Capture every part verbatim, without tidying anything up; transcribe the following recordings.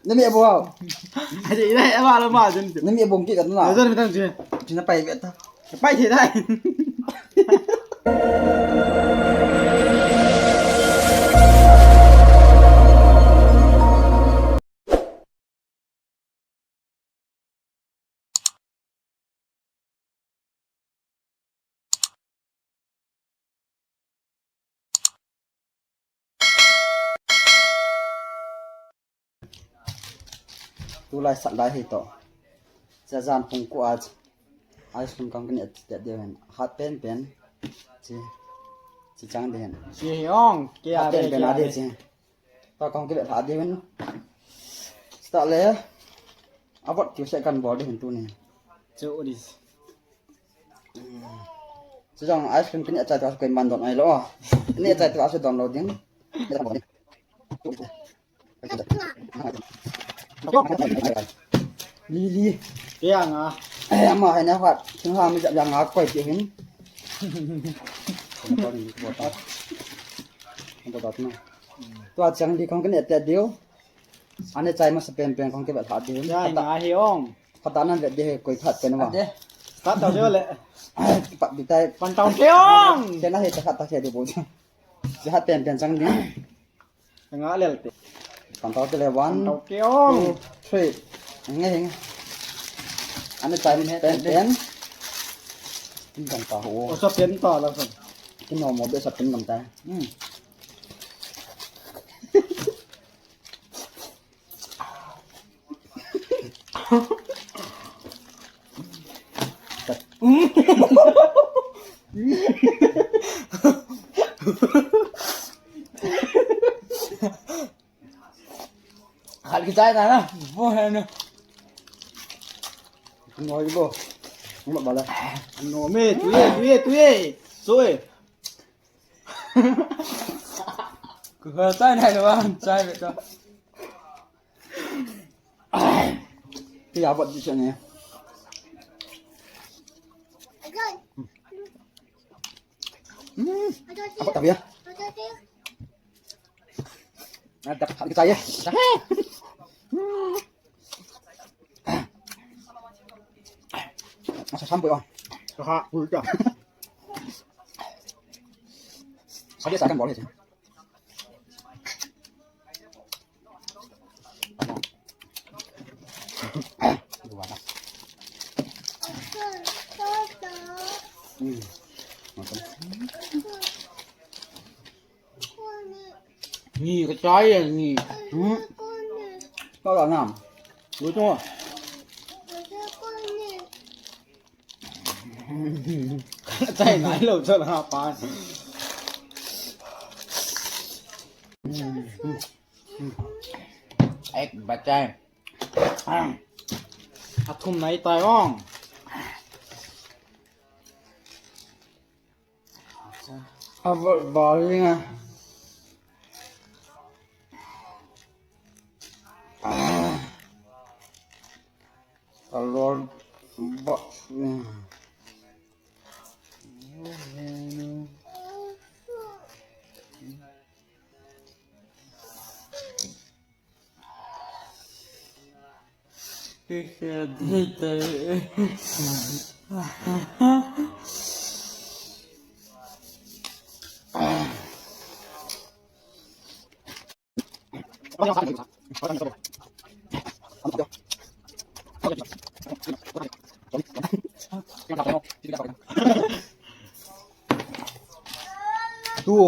Nami abo hao. Aje, ina, aba la ma jin. Nami abo ki ka na. Aje, mi tang jin. Jin na pai beta. Pai thei dai. Tulai sat lai hi to. Cha jan pung ko a ice cream kam kani at at deu hen. Hat pen pen. Chi. Chi chang de hen. Chi hi ong. Hat pen pen a de chi. Ta kong kile pha ding. Sta le. Abot kiu se kan bol ding tuni. Chu dis. Chu jong ice cream kini achai ta ko man don ai lo. Ni achai ta su don lo ding. Lili. Piang a. Eh, ama hai na phat. Thing ha mi ja yang a koi ti hin. Tua chang di kong kene te diu. Ane chai masa pen pen kong ke ba tha diu. Chai nga hi ong. Phat nan ve de koi khat pen wa. Ade. Khat tau jo le. Pat di tai. Pan tau ke ong. Ke na he ta khat ta ke di bo. Khat pen pen chang di. Nga lel te. Kan tau te le one, two, three. Nge, nge. Ane chai pen pen. Pin kan ta ho. O sa pen ta la sa. Kin no mo be sa pen kan ta. Hmm. Hal ki chai na na. Bo hai na. Noi bo. Mo bala. No me, tu ye, tu ye, tu ye. Soi. Ku ha chai na lo an chai be to. Ti ya bot di chane. Hmm. Apa tapi ya? Ada apa kita ya? Masa sampai oh. Kaha, ulta. Sabi sa akin boleh sih. Hmm. Ni ka chai ya ni. Hmm. Ka la nam. Lu to. Chai nai lo cho la pa. Ek bachai. Athum nai tai ong. Ava bali na. Alon ba. Tu.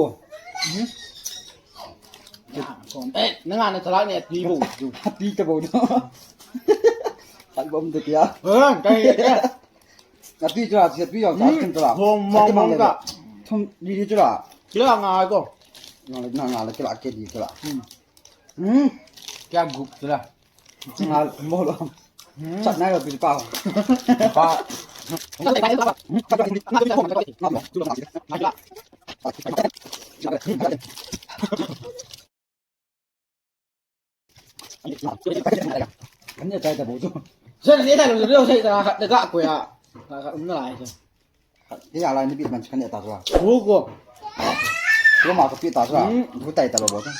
Eh, nanga na thalak ne pi bo. Pi ta bo. Tak bom tu kya. Eh, kai. Ati chula, ati chula, hmm, ati chula. Hong mong mong ka. Thum, di di chula. Kila nga ko. Nga, nga, nga, kila, ke di kila. Hmm. Hmm. Kya gup chula. Nga, mo lo. Hmm. Chat na lo, pi pa. Pa. Kan ne chai ta bo chu. Sen ne ta lo lo sai ta ha ta ga ko ya. Ka ka um na lai chu. Ni ya lai ni bit man kan ne ta chu. Ko ko. Ko ma ko pi ta chu. Hmm. Ko tai ta bo chu.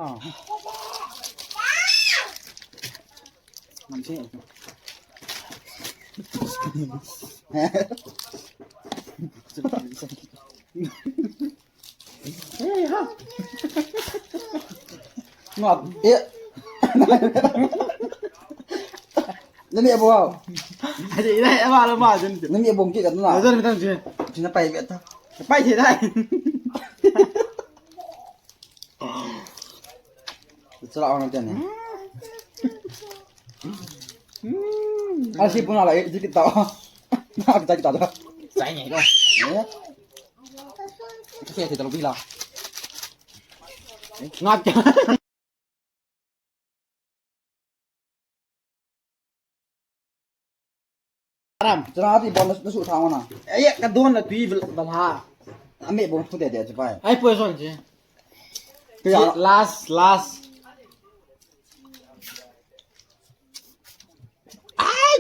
Ngam se. Ngap. Eh. Nami abo hao. Ade, ina, aba la ma jin. Nami abo ki ka na. Ade, mi tang jin. Jin na pai be ta. Pai the dai. Chala ong te ne. Asi puna la, eh, jikit ta. Na, jikit ta. Sai ne lo. Eh. Kasi ate talo bila. Ngap. Aram. Chana ti bon na su thang na. Ai, ka don na tui bal ha. Ame bon pu de de chu pai. Ai, poison je. Kaya. Last, last. Ai!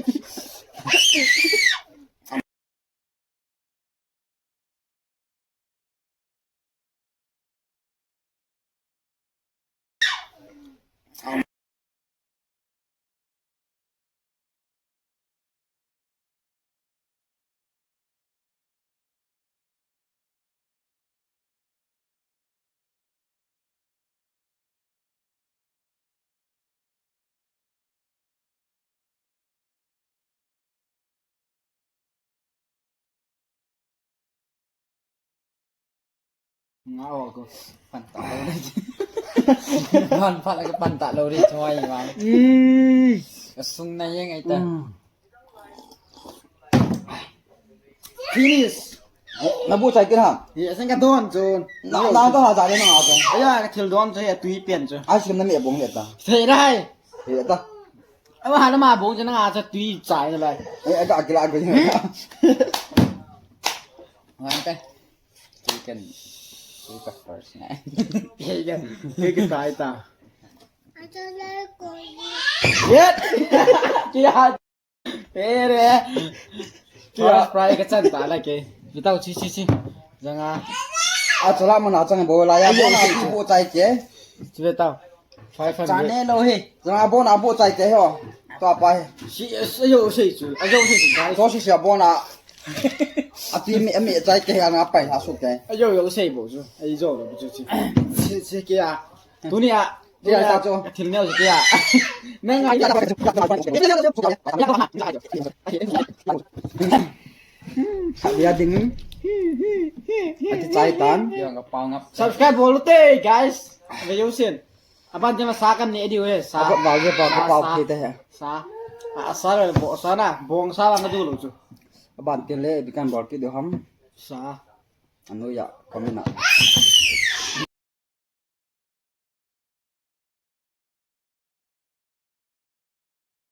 Ngau ko pan ta lo dai. Pan pan ko pan ta lo dai choi ma. Ka sung na yeng ai ta. Finish. Na bu chai kira. Ye, sang ka don chun. Na, na ka ha ja le na ha chun. Aya, ka thil don chu ya tui pen chu. Ice cream na me bong le ta. Sei dai. He ta. Ama ha na ma bong chu na nga cha tui chai na lai. Ai, aga kila aga. Wan ka. Chicken. Chicken first na. Chicken. Chicken ta ita. Yet. Kya? Ere. First prize ka chan ta la ke. Bitau chi chi chi. Janga. A chala mana chang bo la ya. Ayo, bo na chi chi. Bo chai ke. Chi bitau. Five hundred. Chane lo he. Janga bo na bo chai ke ho. To pa he. Si, ayo sei chu. Ayo sei chu, guys. To si si bo na. Ati mi mi chai ke ha na pai ha su ke. Ayo yo sei bo chu. Ayo lo chu chi. Si si ke ya. Tunia. Tunia ta chu. Thil neo chu ya. Nang ai. Dia ding. Ati chai tan. Yang ka pau ngap. Subscribe bol te, guys. Ve yo sin. Aban jama sa kan ne di we. Sa. Apa bal je pa ka pau ki te he. Sa. A sa le bo sa na. Bong sa bang ka du lo chu. Aban tin le bi kan bol ki du ham. Sa. Anu ya, kami na.